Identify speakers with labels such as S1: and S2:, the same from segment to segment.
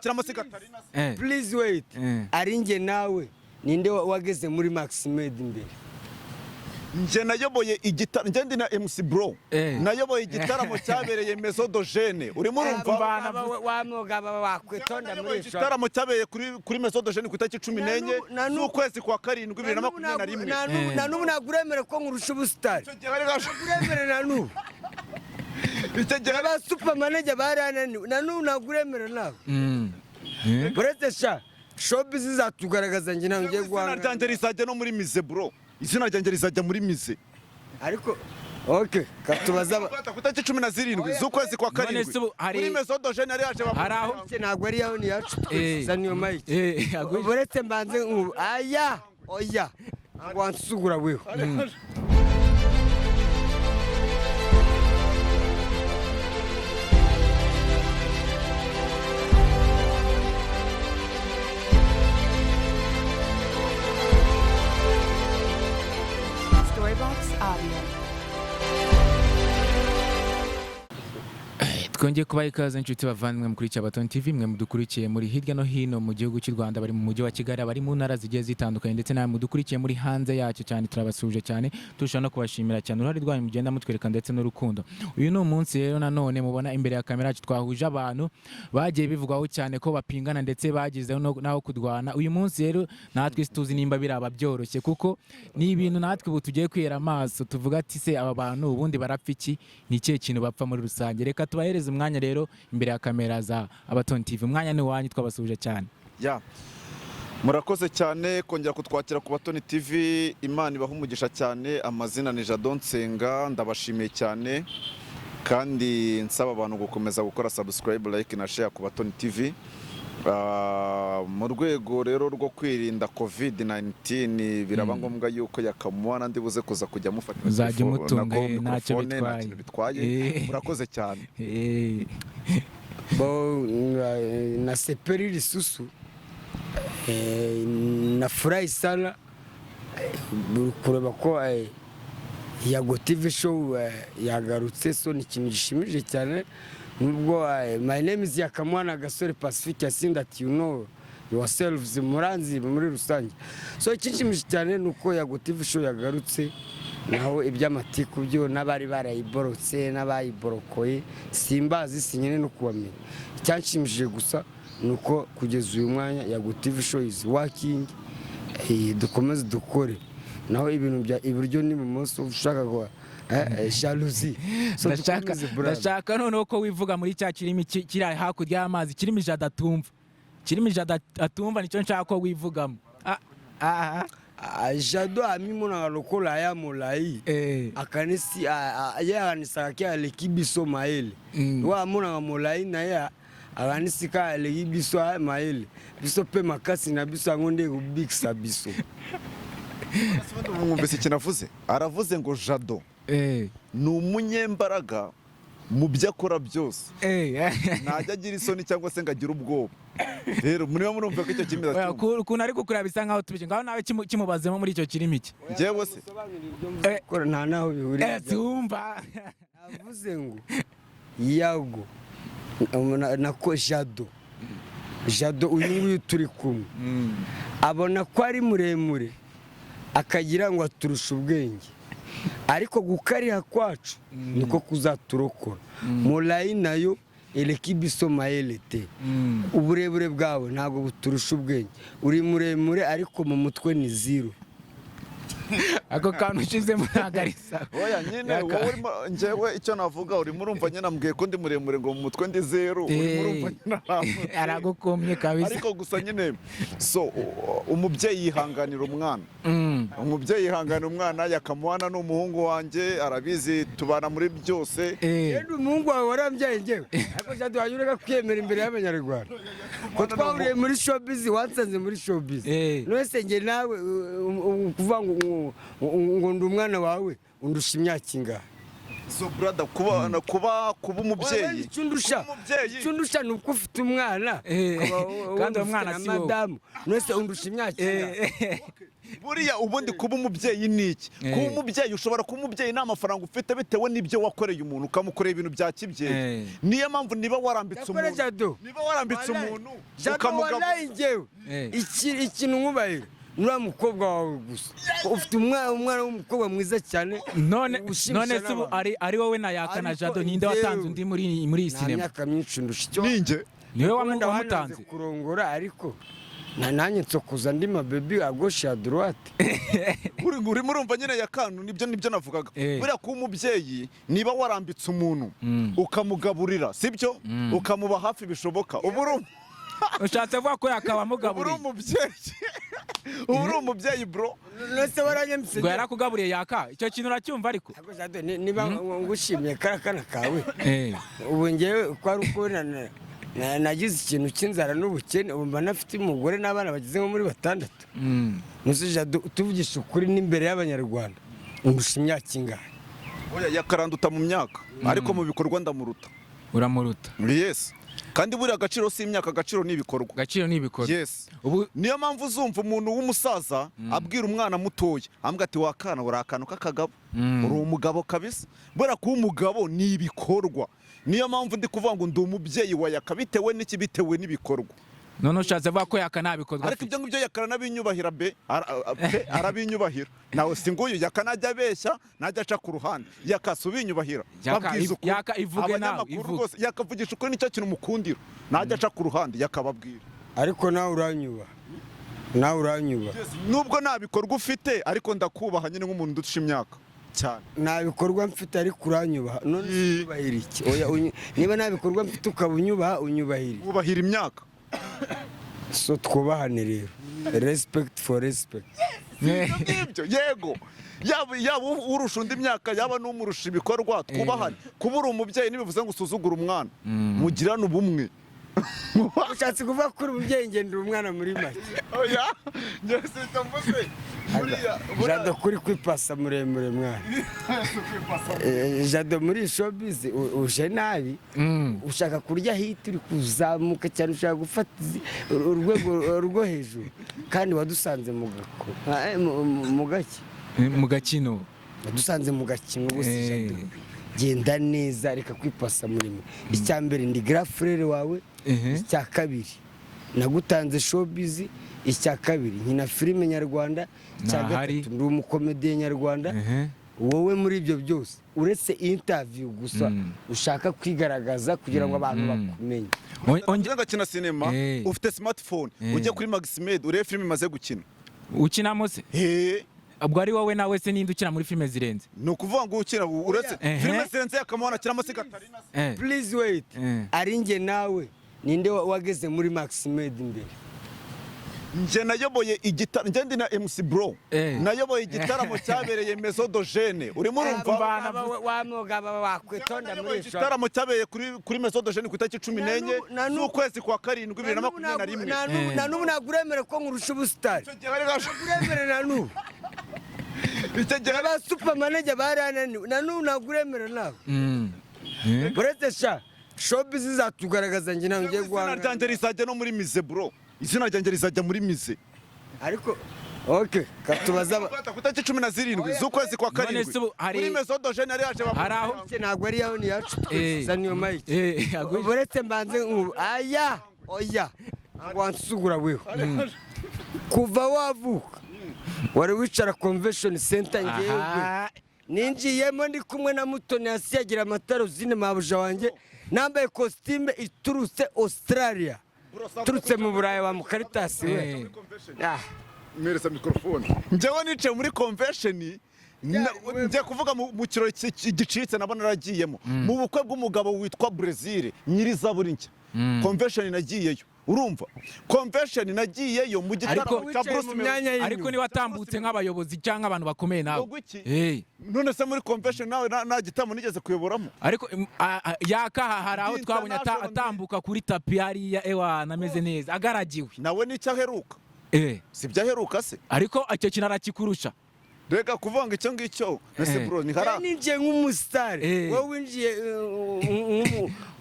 S1: Kiramo se Gatarina?
S2: Eh.
S3: Please wait.
S2: Eh.
S3: Ari njye nawe, ninde wageze muri Maximed imbere?
S1: Njye nayoboye igitaramo, njye ndi na MC Bro.
S2: Eh.
S1: Nayoboye igitaramo cyabereye Maison de Jeunes, urimo urumva?
S3: Wamugaba wakwitonda
S1: Nayoboye
S3: muri
S1: igitaramo cyabereye kuri Maison de Jeunes ku itariki 14 z'ukwezi kwa karindwi 2021.
S3: Na n'ubu ntabwo uremere ko nkurusha ubusitani.
S1: Icyo gihe hari
S3: Uremere na n'ubu.
S1: Icyo gihe
S3: Aba super manager barananiwe, na n'ubu ntabwo uremere nawe.
S2: Eh.
S3: Uretse sha showbiz izatugaragaza, njye ntabwo ngiye
S1: Izina
S3: guhangana.
S1: ryanjye rizajya no muri musée, bro, izina ryanjye rizajya muri musée.
S3: Ariko okay, katubaza
S1: Ku itariki 17 z'ukwezi kwa
S2: None
S1: karindwi
S2: se ubu hari-
S1: muri Maison de Jeunes yari yaje.
S2: Hari aho
S3: Ntabwo ari yawe, ni yacu.
S2: Eh.
S3: Za niyo mic.
S2: Eh,
S3: Uretse mbanze nkubu aya, oya, ntabwo wansugura weho.
S4: Storybox Audio.
S2: Twongeye kubaha ikaze, inshuti bavandimwe mukurikiye Abatoni TV, mwe mudukurikiye muri hirya no hino mu gihugu cy'u Rwanda, bari mu mujyi wa Kigali, abari mu ntara zigiye zitandukanye, ndetse namwe mudukurikiye muri hanze yacyo cyane, turabasuhuje cyane, turushaho no kubashimira cyane uruhare rwanyu mugenda mutwereka ndetse n'urukundo. Uyu ni umunsi rero nanone mubona imbere ya kamera yacu twahuje abantu bagiye bivugwaho cyane ko bapingana, ndetse bagizeho n'aho kurwana. Uyu munsi rero natwe tuzi nimba biraba byoroshye, kuko ni ibintu natwe ubu tugiye kwihera amaso tuvuga ati: "Se aba bantu ubundi barapfa iki? Ni ikihe kintu bapfa muri rusange?" Reka tubahereze umwanya rero imbere ya kamera za Abatoni TV. Umwanya ni uwanyu, twabasuhuje cyane.
S1: Ya. Murakoze cyane kongera kutwakira ku Batoni TV. Imana ibaha umugisha cyane. Amazina ni Jado Nsenga, ndabashimiye cyane kandi nsaba abantu gukomeza gukora subscribe, like na share ku Batoni TV. Mu rwego rero rwo kwirinda COVID-19, biraba ngombwa yuko Yakamwana ndi buze kuza kujya amufata
S2: Uzajya umutunga,
S1: nako
S2: ntacyo
S1: microphone, nta
S2: bitwaye.
S1: kintu bitwaye. Murakoze cyane.
S3: Bo na seperi lisusu, nafurahi sana kureba ko Yago TV Show yagarutse. So ni ikintu gishimishije cyane nubwo my name is Yakamwana Gasore Pacifique Yasinda, you know yourselves, muranzi muri rusange. So ikinshimishije cyane ni uko Yago TV Show yagarutse, naho iby'amatiku byo n'abari barayiborotse n'abayiborokoye simbazi, sinyine no kubamenya. Icyanshimishije gusa ni uko kugeza uyu mwanya Yago TV Show is working. Dukomeze dukore, naho ibintu bya iburyo n'ibumoso ushaka ngo jalousie. So
S2: Ndashaka
S3: dukomeze, brother.
S2: Ndashaka noneho ko wivuga muri cya kirimi kiri hakurya y'amazi, kirimi Jado atumva, kirimi Jado atumva, nicyo nshaka ko wivugamo. Ah, ah.
S3: Ah, Jado amimonaka lokola ya molai. Akanisi ye akanisaka ke aleki biso mayele. Wa amonaka molai na ye, akanisi ka aleki biso mayele, biso mpe makasi na biso yango nde ekobikisa biso.
S1: Mwumvise ikintu avuze? Aravuze ngo Jado ni umunyembaraga mu byo akora byose, ntajya agira isoni cyangwa se ngo agire ubwoba. Rero muriba murumva ko icyo kimeza
S2: Oya,
S1: cyumva.
S2: Ukuntu ari kukureba bisa nkaho tubije ngaho nawe kimubazemo muri icyo kirimi cye.
S1: Njyewe se?
S3: Kora nta naho bihuriye.
S2: Tumva.
S3: Avuze ngo Yago nako Jado, Jado uyu nguyu turi kumwe, abona ko ari muremure akagira ngo aturushe ubwenge, ariko gukariha kwacu niko kuzaturokora. Molayi nayo eleki biso mayele te. Uburebure bwawe ntabwo buturusha ubwenge. Uri muremure ariko mu mutwe ni zero.
S2: Ako kantu ushizemo ntabwo ari sawa.
S1: Oya nyine, wowe urimo, njyewe icyo navuga, urimo urumva nyine ambwiye ko ndi muremure, ngo mu mutwe ndi zero. Urimo urumva nyine arambutse.
S2: Aragukomye kabisa.
S1: Ariko gusa nyine so umubyeyi yihanganira umwana. Umubyeyi yihanganira umwana. Yakamwana ni umuhungu wanjye, arabizi, tubana muri byose.
S3: Yenda umuhungu wawe warambyaye njyewe, ariko Jado wajya ureka kwiyemera imbere y'Abanyarwanda ko twahuriye muri showbiz, wansanze muri showbiz. None se njye nawe kuvuga ngo ndi umwana wawe, undusha imyaka ingahe?
S1: So brother, kuba umubyeyi,
S3: Icyo undusha,
S1: kuba umubyeyi.
S3: icyo undusha ni uko ufite umwana, ukaba
S2: Kandi uwo
S3: ufite
S2: mwana
S3: na
S2: si wowe.
S3: madamu. None undusha imyaka ingahe?
S1: Buriya ubundi kuba umubyeyi ni iki? Kuba umubyeyi, ushobora kuba umubyeyi nta mafaranga ufite, bitewe n'ibyo wakoreye umuntu, ukamukorera ibintu bya kibyeyi. Niyo mpamvu niba warambitse
S3: Cyakora
S1: umuntu,
S3: Jado,
S1: niba warambitse
S3: wallahi,
S1: umuntu
S3: Jado,
S1: ukamugaburira.
S3: wallahi njyewe ikintu nkubaye nuriya mukobwa wawe gusa. Ufite umwana w'umukobwa mwiza cyane,
S2: None
S3: ushimisha
S2: none se ubu
S3: n'abantu.
S2: ari wowe na Yaka na
S3: Ariko
S2: Jado, ninde watanze undi muri iyi
S3: Nta
S2: sinema?
S3: myaka myinshi ndusha icyo.
S1: Ninjye.
S2: Niwe
S3: Wenda wananze
S2: wamutanze.
S3: kurongora, ariko na nanjye nsokoza andi mabebi à gauche, à droite.
S1: Urimo urumva nyine ya kantu, nibyo navugaga. Buriya kuba umubyeyi, niba warambitse umuntu, ukamugaburira, sibyo, ukamuba hafi bishoboka, uba uri
S2: Ushatse kuvuga ko Yaka
S1: uba uri
S2: wamugaburiye?
S1: umubyeyi, uba uri umubyeyi, bro.
S3: Nose waranyambitse?
S2: Ngo yarakugaburiye, Yaka, icyo kintu uracyumva ariko?
S3: Ariko Jado, niba ngushimiye kariya kana kawe, ubu ngewe ko ari uko nagize ikintu cy'inzara n'ubukene, ubu mba nafite umugore n'abana bageze nko muri batandatu. Nuse Jado, tuvugisha ukuri n'imbere y'Abanyarwanda, undusha imyaka ingahe?
S1: Oya, yakaranduta mu myaka, ariko mu bikorwa ndamuruta.
S2: Uramuruta.
S1: Yes, kandi buriya agaciro si imyaka, agaciro ni ibikorwa.
S2: Agaciro ni ibikorwa.
S1: Yes.
S2: Ubu
S1: Niyo mpamvu uzumva umuntu w'umusaza abwira umwana mutoya, ambwira ati: "Wakana, uri akantu k'akagabo, uri umugabo kabisa." Buriya kuba umugabo ni ibikorwa. Niyo mpamvu ndi kuvuga ngo ndi umubyeyi wa Yaka, bitewe n'iki? Bitewe n'ibikorwa.
S2: None ushatse kuvuga ko Yaka nta bikorwa
S1: Ariko
S2: afite?
S1: ibyo ngibyo Yaka aranabinyubahira be, pe, arabinyubahira. Nawe si nguyu Yaka, najya abeshya, najya aca ku ruhande. Yaka si ubinyubahira?
S2: Yaka,
S1: Babwiza ukuri.
S2: Yaka, ivuge nawe,
S1: Abanyamakuru
S2: ivuge.
S1: rwose, yakavugisha ukuri, nicyo kintu mukundira. Najya aca ku ruhande, yakababwira.
S3: Ariko nawe uranyubaha, nawe uranyubaha.
S1: Nubwo nta bikorwa ufite, ariko ndakubaha nyine nk'umuntu udusha imyaka cyane.
S3: Nta bikorwa mfite, ariko uranyubaha. None se unyubahira iki? Oya, niba nta bikorwa mfite ukaba unyubaha, unyubahira iki?
S1: Wubahira imyaka.
S3: So twubahane rero, respect for respect.
S1: Ibyo ngibyo, yego, yaba urusha undi imyaka, yaba n'umurusha ibikorwa, twubahane. Kuba uri umubyeyi ntibivuze ngo usuzugure umwana, mugirane ubumwe.
S3: Ushatse kuvuga ko uri umubyeyi, ngendera umwana muri make?
S1: Oya, njye sita mvuze buriya.
S3: Jado, kuri kwipasa muremure mwana. Jado, muri showbiz uje nabi. Ushaka kurya hit, uri kuzamuka cyane, ushaka gufata urwego rwo hejuru, kandi wadusanze mu gako, mu gake.
S2: Mu gakino.
S3: Wadusanze mu gakino gusa. Jado, genda neza, reka kwipasa muremure. Icya mbere, ndi grand frère wawe. Icya kabiri, nagutanze showbiz. Icya kabiri, nkina filime nyarwanda. Icya
S2: Ntahari.
S3: gatatu, ndi umukomediye nyarwanda. Wowe muri ibyo byose, uretse interview gusa ushaka kwigaragaza kugira ngo abantu bakumenye.
S1: Ujya gakina sinema, ufite smartphone, ujye kuri Maximed urebe filime imaze gukina.
S2: Ukinamo se? Ubwo ari wowe nawe se, ninde ukina muri filime zirenze?
S1: Ni ukuvuga ngo ukina uretse filime zirenze Yakamwana akinamo si Gatarina se?
S3: Please wait. Ari njye nawe, ninde wageze muri Maximed imbere?
S1: Njye nayoboye igitaramo, njye ndi na MC bro. Nayoboye igitaramo cyabereye Maison de Jeunes, urimo urumva?
S3: Wa mugabo wakwitonda
S1: Nayoboye
S3: muri iyi
S1: igitaramo cyabereye kuri Maison de Jeunes ku itariki 14 z'ukwezi kwa karindwi 2021.
S3: Na n'ubu ntabwo uremere ko nkurusha ubusitari.
S1: Icyo gihe hari
S3: Uremere na n'ubu?
S1: Icyo gihe
S3: Aba super manager barananiwe, na n'ubu ntabwo uremera nawe. Uretse sha showbiz izatugaragaza, njye ntabwo ngiye
S1: Izina
S3: guhangana.
S1: ryanjye rizajya no muri musée, bro, izina ryanjye rizajya muri musée.
S3: Ariko okay, katubaza
S1: Ku itariki 17 z'ukwezi kwa
S2: None
S1: karindwi
S2: se ubu
S1: muri Maison de Jeunes yari yaje.
S2: Hari aho
S3: Ntabwo ari yawe, ni yacu twese, niyo mike. Uretse mbanze aya, oya, ntabwo wansugura weho. Kuva wavuka wari wicara convention center? Ngewe ninjiyemo ndi kumwe na Mutoni Asiyagira amatara zine, mabuja wanjye, nambaye kositime iturutse Australia, iturutse mu Burayi, wa mukaritasi we. Ah.
S1: Mwereza mikorofone. Njyewe nicaye muri convention, njye kuvuga mu kirori gicitse nabo naragiyemo, mu bukwe bw'umugabo witwa Brezil nyiri Zaburi Nshya. Convention nagiyeyo, urumva, convention nagiyeyo mu gitaramo
S2: Ariko-
S1: cya
S3: Wicaye
S1: Bruce
S3: mu
S1: Melody.
S3: myanya
S2: Ariko
S3: y'inyuma.
S2: niba watambutse nk'abayobozi cyangwa abantu bakomeye nawe.
S1: Ubwo iki?
S2: Eh.
S1: None se muri convention nawe nta gitaramo nigeze kuyoboramo?
S2: Ariko Yakaha hari aho twabonye
S1: International.
S2: atambuka kuri tapi hariya, ewa nameze neza, agaragiwe.
S1: Nawe nicyo aheruka. Si ibyo aheruka se?
S2: Ariko icyo kintu arakikurusha.
S1: Reka kuvanga icyo ngicyo mbese. Bro, ni hara.
S3: Ninjiye nk'umusitari. Wowe winjiye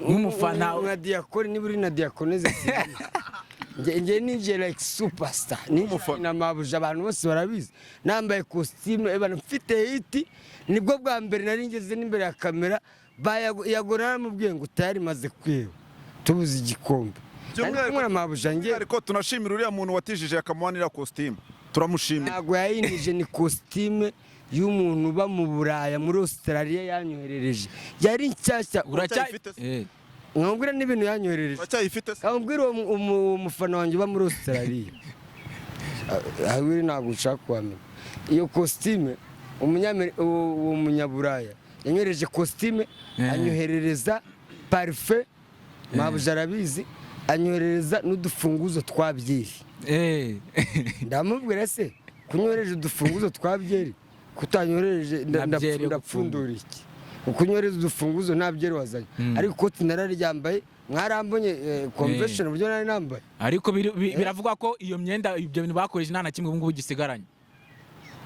S2: Nk'umufana.
S3: Nka diyakoni, niba uri na diyakoneze. Nge ninjiye like superstar, ninjiye na mabuja, abantu bose barabizi, nambaye kositimu ebana, mfite hit. Nibwo bwa mbere nari ngeze n'imbere ya kamera. Yago naramubwiye ngo tayari maze kwiba, tubuze igikombe. Nari kumwe na mabuja nge.
S1: Ariko tunashimira uriya muntu watijije akamuhanira kositimu, turamushimira.
S3: Ntabwo yayinije, ni kositime y'umuntu uba mu Buraya, muri Australia, yanyoherereje, yari nshyashya.
S2: Uracya
S1: Uracyayifite se?
S3: Nkubwira n'ibintu yanyoherereje.
S1: Uracyayifite se?
S3: Nkubwira uwo mufana wanjye uba muri Australia ahubwo ntabwo ushaka kuhamenya. Iyo kositime, uwo munyaburaya yanyohereje kositime, anyoherereza parufe, mabuja arabizi, anyoherereza n'udufunguzo twa byeri. Ndamubwira: "Se kunyohereje udufunguzo twa byeri, kutanyohereje
S2: Na byeri yo
S3: ndapfundura iki? Kunyohereza udufunguzo nta byeri wazanye?" Ariko ikoti nararyambaye, mwarambonye convention uburyo nari nambaye.
S2: Ariko biravugwa ko iyo myenda, ibyo bintu bakoresheje, nta na kimwe ubu ngubu gisigaranye.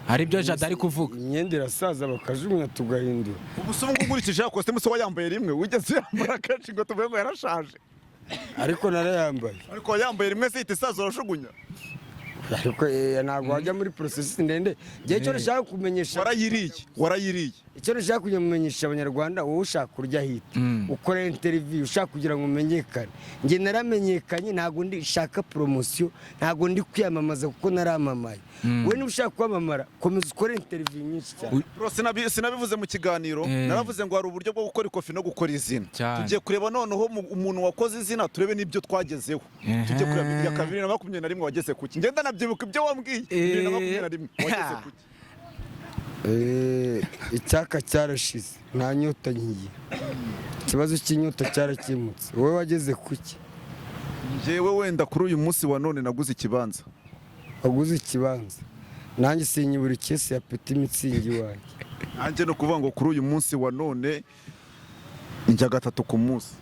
S2: Hari ibyo Jado ari kuvuga.
S3: Imyenda irasaza, bakajugunya, tugahindura.
S1: Ubu se ubu ngubu nkurikije ya kositimu, se wayambaye rimwe? Wigeze uyambara kenshi ngo tuvuge ngo yarashaje?
S3: Ariko narayambaye.
S1: Ariko wayambaye rimwe se ihita isaza urajugunya?
S3: Ariko ntabwo wajya muri process ndende. Ngewe icyo nshaka kumenyesha,
S1: Warayiriye, warayiriye.
S3: icyo nshaka kujya kumenyesha Abanyarwanda, wowe ushaka kurya hit, ukora interview ushaka kugira ngo umenyekane. Njye naramenyekanye, ntabwo ndi shaka promotion, ntabwo ndi kwiyamamaza kuko naramamaye. Wowe niba ushaka kwamamara, komeza ukore interview nyinshi cyane.
S1: Bro, sinabivuze mu kiganiro? Naravuze ngo hari uburyo bwo gukora ikofi no gukora izina.
S2: Cyane.
S1: Tugiye kureba noneho umuntu wakoze izina, turebe n'ibyo twagezeho. Tugiye kureba ya 2021 wageze kuki. Ngenda nabyibuka ibyo wambwiye 2021 wageze kuki.
S3: Icyaka cyarashize, nta nyota nkigira, ikibazo cy'inyota cyarakemutse. Wowe wageze kuki?
S1: Njyewe wenda kuri uyu munsi wa none naguze ikibanza.
S3: Waguze ikibanza, nanjye sinyibura ikesi ya Petit Mützig iwanjye.
S1: Nanjye ni ukuvuga ngo kuri uyu munsi wa none njya gatatu ku munsi.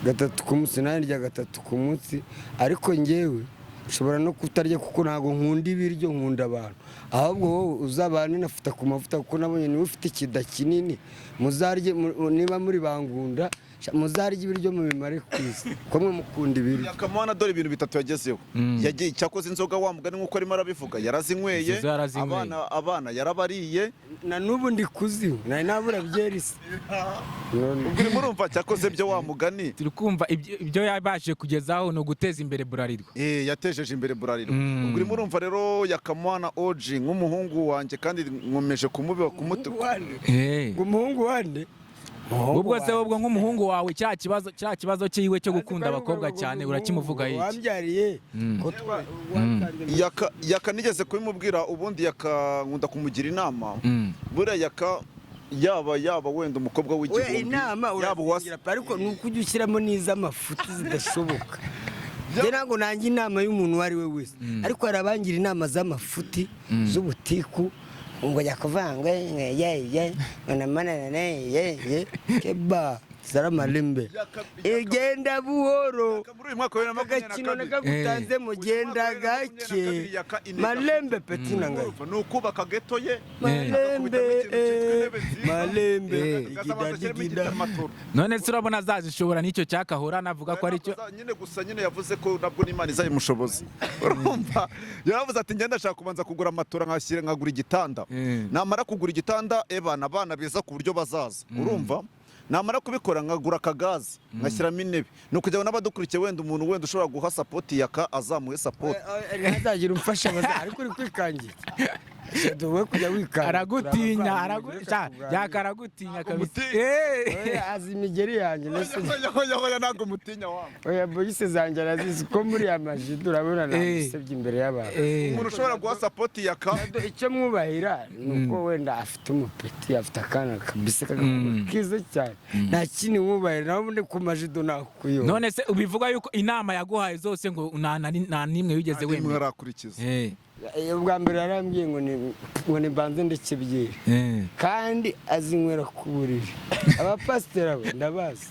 S3: Gatatu ku munsi, nanjye ndya gatatu ku munsi, ariko njyewe nshobora no kutarya kuko ntabwo nkunda ibiryo, nkunda abantu. Ahubwo wowe uzabane nafuta ku mavuta, kuko nabonye niwe ufite ikida kinini. Muzarye niba muri bangunda, muzarye ibiryo mubimare ku isi, ko mwe mukunda ibiryo.
S1: Yakamwana, dore ibintu bitatu yagezeho. Yagiye cyakoze inzoga, wa mugani nk'uko arimo arabivuga, yarazinyweye.
S2: Izo yarazinyweye.
S1: Abana yarabariye.
S3: Na n'ubu ndi kuzinywa, nari nabura byeri se. None
S1: Ubwo urimo urumva cyakoze byo, wa mugani.
S2: Turi kumva ibyo yabashije kugezaho ni uguteza imbere Burarirwa.
S1: Yatejeje imbere Burarirwa. Ubwo urimo urumva rero Yakamwana OG nk'umuhungu wanjye, kandi nkomeje kumubiba kumutu
S3: Ngo umuhungu wande?
S2: Ubwo se ubwo nk'umuhungu wawe, cya kibazo cyiwe cyo gukunda abakobwa cyane, urakimuvuga iki?
S3: Wambyariye ko
S1: Yaka nigeze kubimubwira ubundi. Yaka nkunda kumugira inama. Buriya Yaka yaba wenda umukobwa
S3: we
S1: w'igihumbi,
S3: inama
S1: yaba uwase
S3: urazingira pe, ariko ni uko ujya ushyiramo n'iz'amafuti zidashoboka. Njye ntabwo nanjye inama y'umuntu uwo ari we wese, ariko hari abangira inama z'amafuti, z'ubutiku, ngo jya kuvanga ye ye ngo namanane ye ye keba zaramalembe, igenda buhoro.
S1: Muri uyu mwaka wa
S3: Agakino
S1: 2022,
S3: nakagutanzemo, genda gake, malembe peti na ngayo.
S1: Ni ukubaka geto ye.
S3: Malembe,
S1: Agakubitamo ikintu cyitwa intebe nziza.
S3: Malembe.
S1: Akazabanza ashyiramo
S3: Igida digida.
S1: igitamatora.
S2: None se urabona azazishobora n'icyo cyakahora navuga ko ari cyo?
S1: Nyine gusa nyine yavuze ko nabwo n'Imana izayimushoboza. Urumva yaravuze ati: "Ngenda ndashaka kubanza kugura amatora, nkashyira, nkagura igitanda. Namara kugura igitanda, ebana abana beza ku buryo bazaza." Urumva namara kubikora nkagura akagazi, nkashyiramo intebe. Ni ukugira ngo n'abadukurikiye, wenda umuntu wenda ushobora guha support Yaka, azamuhe support.
S3: Ntazagira umfasha ariko uri kwikangira, we kujya wikanga.
S2: Aragutinya, Yaka aragutinya kabisa.
S1: Umutinya.
S3: Oya, azi imigeri yanjye mbese.
S1: Oya, oya, oya, ntabwo mutinya wangu.
S3: Oya, bogise zanjye arazizi ko muri aya majido urabona nagusebye imbere y'abantu.
S1: Umuntu ushobora guha support Yaka.
S3: Icyo mwubahira ni uko wenda afite umupeti, afite akana kabisa k'agakobwa keza cyane. Nta kindi mwubahira, nawe ubundi ku majido nakuyoba.
S2: None se ubivuga yuko inama yaguhaye zose ngo nta n'imwe wigeze
S1: Nimwe
S2: wemera?
S1: arakurikiza.
S3: Ubwa mbere yarambwiye ngo ni mbanze ndeke byeri, kandi azinywera ku buriri. Abapasiteri abo ndabazi.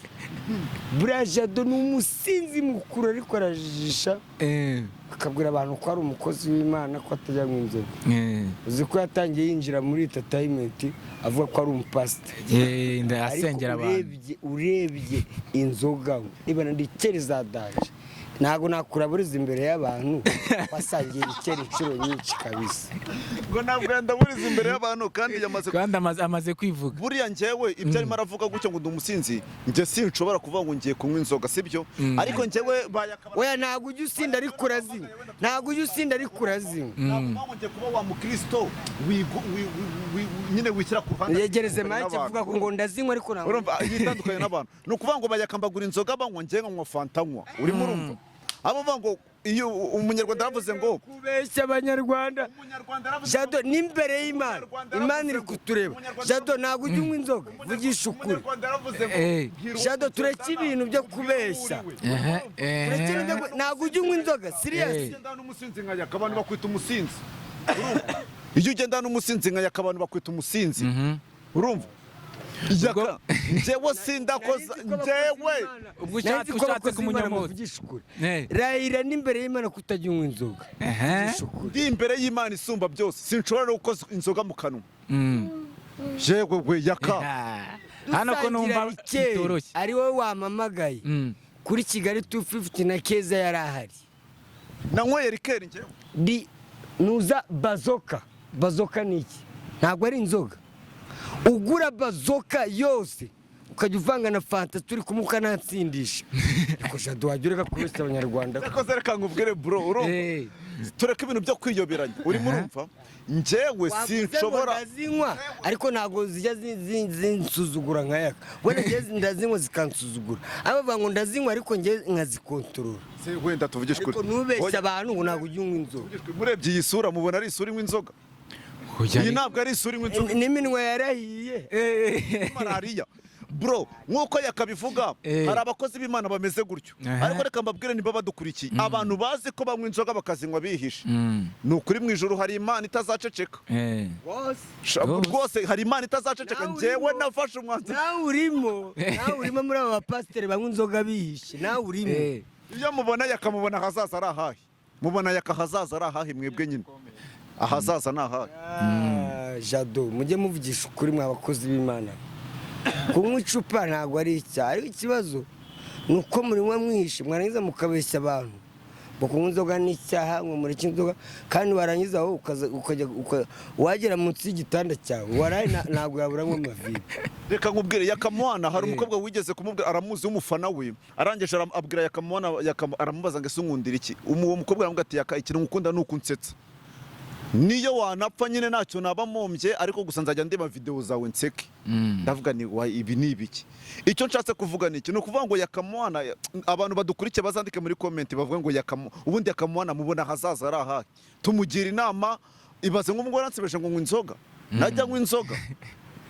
S3: Buriya Jado ni umusinzi mukuru, ariko arajijisha, akabwira abantu ko ari umukozi w'Imana, ko atajya anywa inzoga. Uzi ko yatangiye yinjira muri entertainment avuga ko ari umupasiteri?
S2: Asengera
S3: Ariko
S2: abantu.
S3: urebye inzoga, niba na liqueur za danger, ntabwo nakuraburiza imbere y'abantu wasangiye liqueur inshuro nyinshi kabisa.
S1: Ngo ntabwo yandaburiza imbere y'abantu kandi yamaze
S2: Kandi amaze kwivuga.
S1: Buriya njyewe ibyo arimo aravuga gutyo ngo ndi umusinzi, njye sinshobora kuvuga ngo ngiye kunywa inzoga, sibyo? Ariko njyewe bayakaba
S3: Oya, ntabwo ujya usinda ariko urazinywa. Ntabwo ujya usinda ariko urazinywa.
S1: Ntabwo mpamvu ngiye kuba wa mukristo nyine wishyira ku ruhande
S3: Yegereze make.
S1: n'abantu.
S3: Avuga ngo ndazinywa ariko ntabwo
S1: Urumva yitandukanye n'abantu. Ni ukuvuga ngo bayakambagura inzoga banywa, njye nkanywa fanta nywa. Urimo urumva abo bavuga ngo iyo umunyarwanda yaravuze ngo
S3: Kubeshya Abanyarwanda.
S1: Umunyarwanda yaravuze.
S3: Jado, n'imbere y'Imana, Imana iri kutureba. Jado, ntabwo ujya unywa inzoga, vugisha ukuri.
S1: Umunyarwanda yaravuze ngo bwira uwo
S3: Jado, tureke
S1: mugendana,
S3: ibintu byo
S1: ubwire uwo
S3: kubeshya.
S1: uriwe.
S3: Tureke ibintu byo ntabwo ujya unywa inzoga, serious.
S1: Iyo ugendana n'umusinzi nka Yaka, abantu bakwita umusinzi. Urumva? Iyo ugendana n'umusinzi nka Yaka, abantu bakwita umusinzi. Urumva Yaka, njyewe sindakoza njyewe.
S2: Ubwo ushatse kumunyomoza.
S3: Vugisha ukuri.
S2: Eh.
S3: Rayira n'imbere y'Imana kutajya unywa inzoga. Vugisha ukuri.
S1: Ndi imbere y'Imana isumba byose, sinshobora no gukoza inzoga mu kanwa. Yewe we, Yaka.
S2: Hano ko numva
S3: Dusangira liqueur,
S2: bitoroshye.
S3: ari wowe wampamagaye kuri Kigali 250 na Keza yari ahari.
S1: Nanyweye liqueur njyewe?
S3: Di nuza bazoka. Bazoka ni iki? Ntabwo ari inzoga? Ugura bazoka yose ukajya uvanga na fanta, turi kumwe ukanansindisha. Ariko Jado, wajya ureka kubeshya Abanyarwanda?
S1: Yakoze, reka nkubwire bro, urumva? Tureke ibintu byo kwiyoberanya. Urimo urumva, njyewe
S3: Wavuze ngo
S1: sinshobora
S3: ndazinywa, ariko ntabwo zijya zinsuzugura nka Yaka. Wenda njye ndazinywa zikansuzugura, abo bavuga ngo ndazinywa, ariko njye nkazikontorora.
S1: Se, wenda tuvugishe
S3: Ariko
S1: ukuri.
S3: ntubeshye
S1: Oya,
S3: abantu ngo ntabwo ujya unywa inzoga.
S1: tuvugishe ukuri. Murebye iyi sura, mubona ari isura inywa inzoga?
S2: Oya,
S1: Iyi ntabwo ari isura inywa inzoga.
S3: N'iminwa yarahiye.
S1: Malariya bro, nk'uko yakabivuga. Hari abakozi b'Imana bameze gutyo. Ariko reka mbabwire, niba badukurikiye, abantu bazi ko banywa inzoga bakazinywa bihishe, ni ukuri mu ijuru hari Imana itazaceceka.
S2: Rwose.
S1: Rwose hari Imana itazaceceka.
S3: Nawe
S1: Njyewe
S3: urimo.
S1: nafashe umwanzuro.
S3: Nawe urimo muri aba bapasiteri banywa inzoga bihishe, nawe urimo.
S1: Iyo mubona yakamubona ahazaza ari ahahe? Mubona yaka ahazaza ari ahahe? Mwebwe nyine ahazaza ni ahahe?
S3: Ah, Jado, mujye muvugisha ukuri mwa bakozi b'Imana. Kunywa icupa ntabwo ari icyaha, ariko ikibazo ni uko murinywa mwihishe, mwarangiza mukabeshya abantu ngo kunywa inzoga ni icyaha, ngo mureke inzoga, kandi warangiza wowe ukajya wagera munsi y'igitanda cyawe waraye ntabwo yaburamo amavide.
S1: Reka nkubwire, Yakamwana, hari umukobwa wigeze kumubwira, aramuzi, w'umufana we, arangije abwira Yakamwana, aramubaza ngo: "Ese unkundira iki?" Uwo mukobwa aramubwira ati: "Yaka, ikintu ngukunda ni uko unsetsa. Niyo wanapfa nyine ntacyo naba mpombye, ariko gusa nzajya ndeba videwo zawe nseke." Ndavuga ni wa ibi ni ibiki? Icyo nshatse kuvuga ni iki? Ni ukuvuga ngo Yakamwana, abantu badukurikiye bazandike muri comment bavuge ngo Yakamu, ubundi Yakamwana mubona ahazaza ari ahahe? Tumugira inama. Ibaze nk'ubwo yaransebeje ngo nywa inzoga, najya nywa inzoga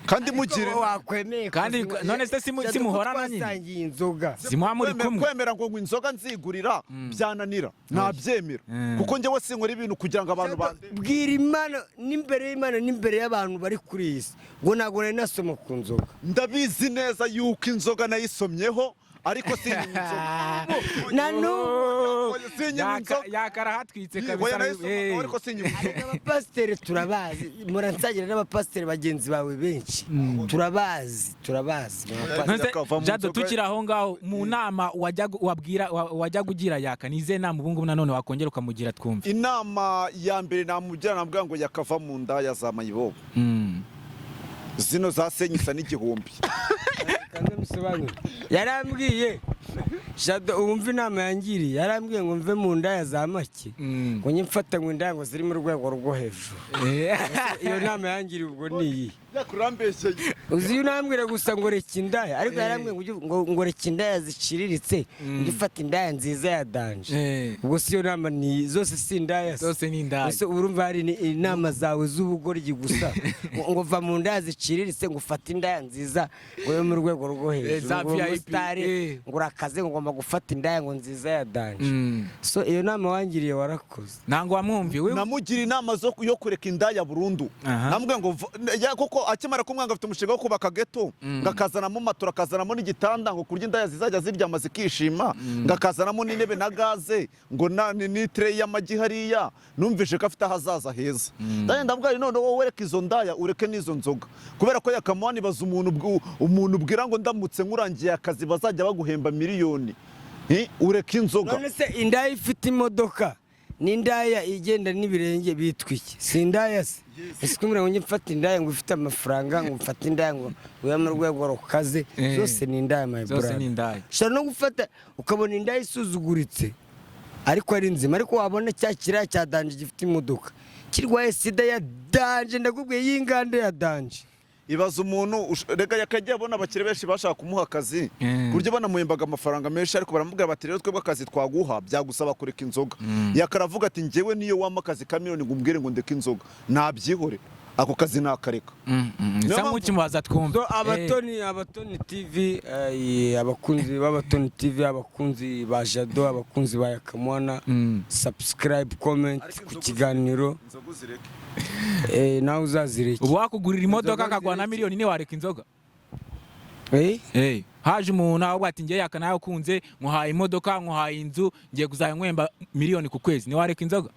S1: kandi mugira
S3: Wakwemeye
S2: Kandi
S3: kuzinywa.
S2: none se
S3: Jado, ko
S2: simuhorana nyine?
S3: twasangiye inzoga.
S2: Simuha muri kumwe.
S1: Kwemera ngo nywa inzoga nzigurira byananira, ntabyemera, kuko njyewe sinkora ibintu kugira ngo abantu bande.
S3: Bwira Imana, n'imbere y'Imana, n'imbere y'abantu bari kuri iyi si, ngo ntabwo nari nasoma ku nzoga.
S1: Ndabizi neza yuko inzoga nayisomyeho, ariko sinywa inzoga.
S3: Na n'ubu.
S1: Oya, sinywa inzoga.
S2: Yakarahatwitse
S1: Oya,
S2: kabisa.
S1: nayisomagaho, ariko sinywa inzoga.
S3: Abapasiteri turabazi, muransangira n'abapasiteri bagenzi bawe benshi, turabazi, turabazi abapasiteri.
S2: None se,
S1: Yakava mu
S2: Jado,
S1: nzoga.
S2: tukiri aho ngaho, mu nama wajyaga wabwira wajyaga ugira Yaka, ni izihe nama ubu ngubu nanone wakongera ukamugira twumve?
S1: Inama ya mbere namugira, namubwira ngo yakava mu nda ya za mayibobo, zino za senyisa n'igihumbi.
S3: Kandi musobanure, yarambwiye, Jado, wumva inama yangiriye, yarambwiye ngo mve mu ndaya za make, ngo njye mfata ngo indaya ngo ziri mu rwego rwo hejuru. Iyo nama yangiriye ubwo ni iyi?
S1: Yakurambeshyeye.
S3: Uzi iyo unambwira gusa ngo reka indaya, ariko yarambwiye ngo ngo reka indaya ziciriritse, ujye ufata indaya nziza ya danger. Ubwo si iyo nama ni zose si indaya se?
S2: Zose ni indaya.
S3: Ese urumva hari inama zawe z'ubugoryi gusa, ngo va mu ndaya ziciriritse, ngo ufate indaya nziza, ngo yo mu rwego rwo hejuru,
S2: Za
S3: ngo uri
S2: VIP,
S3: umusitari, ngo urakaze, ngo ugomba gufata indaya ngo nziza ya danger. So iyo nama wangiriye, warakoze.
S2: Ntabwo wamwumviye we.
S1: Namugira inama yo kureka indaya burundu. Namubwira ngo kuko akimara kumwanga afite umushinga wo kubaka ghetto, ngo akazanamo matora, akazanamo n'igitanda, ngo kurya indaya zizajya ziryama zikishima, ngo akazanamo n'intebe na gaze, ngo n'itray y'amagi hariya. Numvise ko afite ahazaza heza. Ndagenda ndavuga nti none wowe reka izo ndaya, ureke n'izo nzoga, kubera ko Yakamwana, ibaza umuntu umuntu ubwira ngo ndamutse nkurangiye akazi bazajya baguhemba miliyoni, ureke inzoga.
S3: None se indaya ifite imodoka n'indaya igenda n'ibirenge bitwa iki? Si indaya se? Ese kumbwira ngo njye mfate indaya ngo ifite amafaranga, ngo mfate indaya ngo ube mu rwego rukaze, zose ni indaya, my
S2: Zose
S3: brother.
S2: ni indaya.
S3: Ushobora no gufata ukabona indaya isuzuguritse ariko ari nzima, ariko wabona cya kiriya cya danger gifite imodoka kirwaye sida ya danger, ndakubwiye, y'inganda ya danger.
S1: Ibaza umuntu rega yakagiye abona abakire benshi bashaka kumuha akazi, ku buryo banamuhembaga amafaranga menshi, ariko baramubwira bati rero twebwe akazi twaguha byagusaba kureka inzoga. Yakaravuga ati njyewe niyo wampa akazi ka miliyoni ngo umbwire ngo ndeke inzoga, nabyihore, ako kazi nakareka. Niyo
S2: Sa
S1: mpamvu-
S2: nk'ukimubaza twumve.
S3: So Abatoni TV, abakunzi b'Abatoni TV, abakunzi ba Jado, abakunzi ba Yakamwana, subscribe, comment ku kiganiro.
S1: Inzoga uzireke.
S3: Nawe uzazireke.
S2: Ubu wakugurira imodoka
S3: Inzoga
S2: akaguha na
S3: zireke.
S2: miliyoni, ntiwareka inzoga? Haje umuntu ahubwo ati ngiye Yaka nawe ukunze, nkuhaye imodoka, nkuhaye inzu, ngiye kuzajya nkwemba miliyoni ku kwezi, ntiwareka inzoga?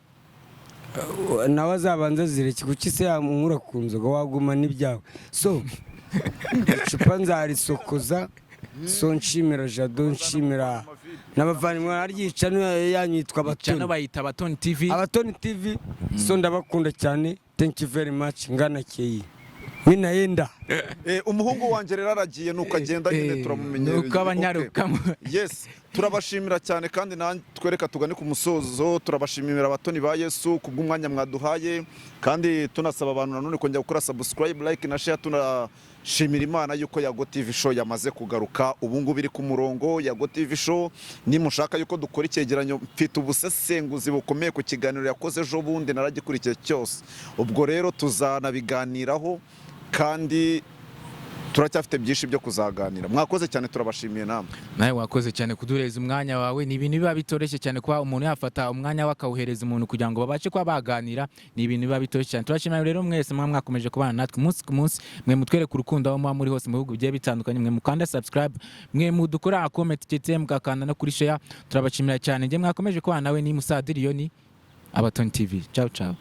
S3: Nawe azabanza zireke. Kuki se yamunkura ku nzoga? Waguma n'ibyawe. So icupa nzarisokoza. So nshimira Jado, nshimira n'abavandimwe aryica yanyu yitwa
S2: Channel
S3: Abatoni.
S2: Bayita Abatoni TV.
S3: Abatoni TV. So ndabakunda cyane, thank you very much. Ngana keyi minayenda.
S1: Umuhungu wanjye rero aragiye, nuko agenda nyine, turamumenyereye.
S2: Nuko abanyarukamo.
S1: Okay. Yes, turabashimira cyane kandi natwe reka tugane ku musozo. Turabashimira abatoni ba Yesu kubw'umwanya mwaduhaye, kandi tunasaba abantu nanone kongera gukora subscribe, like na share. Tunashimira Imana yuko Yago TV Show yamaze kugaruka, ubu ngubu iri ku murongo. Yago TV Show, nimushaka yuko dukora icyegeranyo, mfite ubusesenguzi bukomeye ku kiganiro yakoze ejo bundi, naragikurikiye cyose. Ubwo rero tuzanabiganiraho kandi turacyafite byinshi byo kuzaganira. Mwakoze cyane, turabashimiye namwe.
S2: Nawe wakoze cyane kuduhereza umwanya wawe. Ni ibintu biba bitoroshye cyane kuba umuntu yafata umwanya we akawuhereza umuntu kugira ngo babashe kuba baganira. Ni ibintu biba bitoroshye cyane. Turashimira rero mwese muba mwakomeje kubana natwe umunsi ku munsi, mwe mutwereka urukundo aho muba muri hose mu bihugu bigiye bitandukanye, mwe mukanda subscribe, mwe mudukora comment ndetse mugakanda no kuri share. Turabashimira cyane. Njye mwakomeje kubana nawe ni Musadiriyoni, Abatoni TV. Ciao ciao.